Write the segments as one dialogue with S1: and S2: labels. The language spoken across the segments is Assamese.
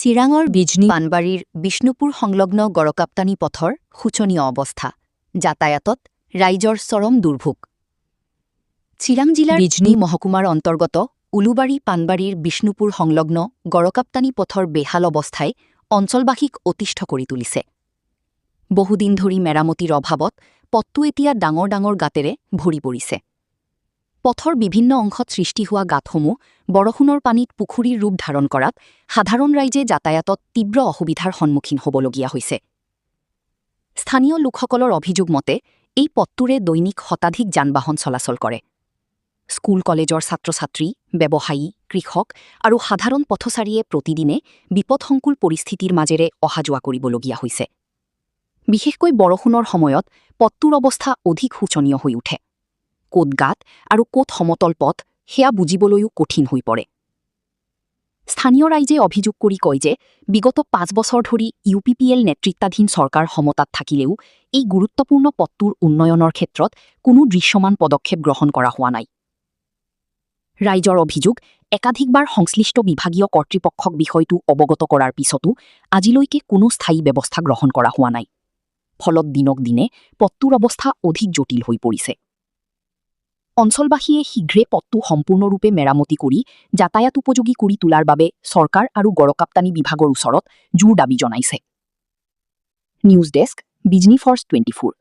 S1: চিৰাঙৰ বিজনী পানবাৰীৰ বিষ্ণুপুৰ সংলগ্ন গড়কাপ্তানি পথৰ শোচনীয় অৱস্থা, যাতায়াতত ৰাইজৰ চৰম দুৰ্ভোগ। চিৰাং জিলাৰ বিজনী মহকুমাৰ অন্তৰ্গত উলুবাৰী পানবাৰীৰ বিষ্ণুপুৰ সংলগ্ন গড়কাপ্তানি পথৰ বেহাল অৱস্থাই অঞ্চলবাসীক অতিষ্ঠ কৰি তুলিছে। বহুদিন ধৰি মেৰামতিৰ অভাৱত পথটো এতিয়া ডাঙৰ ডাঙৰ গাঁতেৰে ভৰি পৰিছে। পথৰ বিভিন্ন অংশত সৃষ্টি হোৱা গাঁতসমূহ বৰষুণৰ পানীত পুখুৰীৰ ৰূপ ধাৰণ কৰাত সাধাৰণ ৰাইজে যাতায়াতত তীব্ৰ অসুবিধাৰ সন্মুখীন হ'বলগীয়া হৈছে। স্থানীয় লোকসকলৰ অভিযোগ মতে এই পথটোৰে দৈনিক শতাধিক যান-বাহন চলাচল কৰে। স্কুল কলেজৰ ছাত্ৰ-ছাত্ৰী, ব্যৱসায়ী, কৃষক আৰু সাধাৰণ পথচাৰীয়ে প্ৰতিদিনে বিপদসংকুল পৰিস্থিতিৰ মাজেৰে অহা যোৱা কৰিবলগীয়া হৈছে। বিশেষকৈ বৰষুণৰ সময়ত পথটোৰ অৱস্থা অধিক শোচনীয় হৈ উঠে। ক'ত গাঁত আৰু ক'ত সমতল পথ সেয়া বুজিবলৈও কঠিন হৈ পৰে। স্থানীয় ৰাইজে অভিযোগ কৰি কয় যে বিগত 5 বছৰ ধৰি ইউপিপিএল নেতৃত্বাধীন চৰকাৰ ক্ষমতাত থাকিলেও এই গুৰুত্বপূৰ্ণ পথটোৰ উন্নয়নৰ ক্ষেত্ৰত কোনো দৃশ্যমান পদক্ষেপ গ্ৰহণ কৰা হোৱা নাই। ৰাইজৰ অভিযোগ, একাধিকবাৰ সংশ্লিষ্ট বিভাগীয় কৰ্তৃপক্ষক বিষয়টো অৱগত কৰাৰ পিছতো আজিলৈকে কোনো স্থায়ী ব্যৱস্থা গ্ৰহণ কৰা হোৱা নাই। ফলত দিনক দিনে পথটোৰ অৱস্থা অধিক জটিল হৈ পৰিছে। অঞ্চলবাসীয়ে শীঘ্ৰে পথটো সম্পূৰ্ণৰূপে মেৰামতি কৰি যাতায়াত উপযোগী কৰি তোলাৰ বাবে চৰকাৰ আৰু গড়কাপ্তানি বিভাগৰ ওচৰত জোৰ দাবী জনাইছে। News desk, Bijni first 24।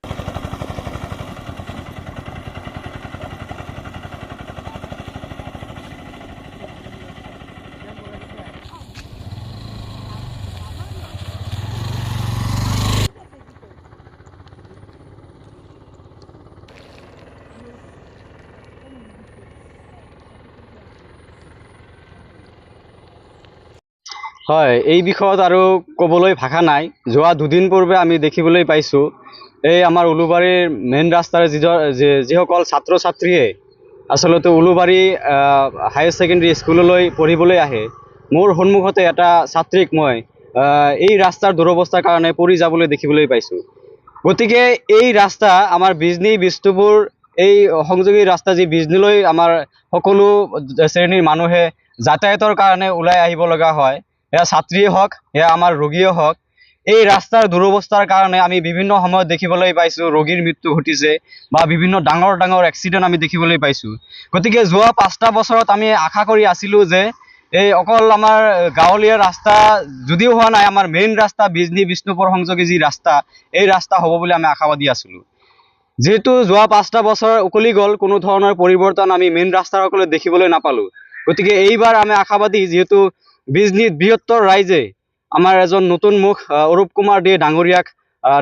S2: হয়, এই বিষয়ত আৰু ক'বলৈ ভাষা নাই। যোৱা দুদিন পূৰ্বে আমি দেখিবলৈ পাইছোঁ, এই আমাৰ উলুবাৰীৰ মেইন ৰাস্তাৰে যিসকল ছাত্ৰ ছাত্ৰীয়ে আচলতে উলুবাৰী হায়াৰ ছেকেণ্ডেৰী স্কুললৈ পঢ়িবলৈ আহে, মোৰ সন্মুখতে এটা ছাত্ৰীক মই এই ৰাস্তাৰ দুৰৱস্থাৰ কাৰণে পৰি যাবলৈ দেখিবলৈ পাইছোঁ। গতিকে এই ৰাস্তা আমাৰ বিজনী বিষ্ণুপুৰ এই সংযোগী ৰাস্তা, যি বিজনীলৈ আমাৰ সকলো শ্ৰেণীৰ মানুহে যাতায়াতৰ কাৰণে ওলাই আহিব লগা হয়, সেয়া ছাত্ৰীয়ে হওক, সেয়া আমাৰ ৰোগীয়ে হওক, এই ৰাস্তাৰ দুৰৱস্থাৰ কাৰণে আমি বিভিন্ন সময়ত দেখিবলৈ পাইছোঁ ৰোগীৰ মৃত্যু ঘটিছে বা বিভিন্ন ডাঙৰ ডাঙৰ এক্সিডেণ্ট আমি দেখিবলৈ পাইছোঁ। গতিকে যোৱা 5টা বছৰত আমি আশা কৰি আছিলোঁ যে এই অকল আমাৰ গাঁৱলীয়া ৰাস্তা যদিও হোৱা নাই, আমাৰ মেইন ৰাস্তা বিজনী বিষ্ণুপুৰ সংযোগী যি ৰাস্তা, এই ৰাস্তা হ'ব বুলি আমি আশাবাদী আছিলোঁ। যিহেতু যোৱা 5টা বছৰ উকলি গ'ল, কোনো ধৰণৰ পৰিৱৰ্তন আমি মেইন ৰাস্তাৰ সকলে দেখিবলৈ নাপালোঁ। গতিকে এইবাৰ আমি আশাবাদী, যিহেতু বিজনীত বৃহত্তৰ ৰাইজে আমাৰ এজন নতুন মুখ অৰূপ কুমাৰ দে ডাঙৰীয়াক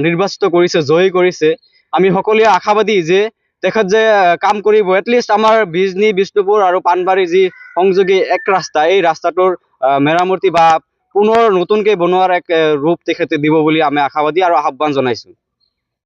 S2: নিৰ্বাচিত কৰিছে, জয়ী কৰিছে, আমি সকলোৱে আশাবাদী যে তেখেত যে কাম কৰিব। এটলিষ্ট আমাৰ বিজনী বিষ্ণুপুৰ আৰু পাণবাৰী যি সংযোগী এক ৰাস্তা, এই ৰাস্তাটোৰ মেৰামতি বা পুনৰ নতুনকৈ বনোৱাৰ এক ৰূপ তেখেতে দিব বুলি আমি আশাবাদী আৰু আহ্বান জনাইছোঁ।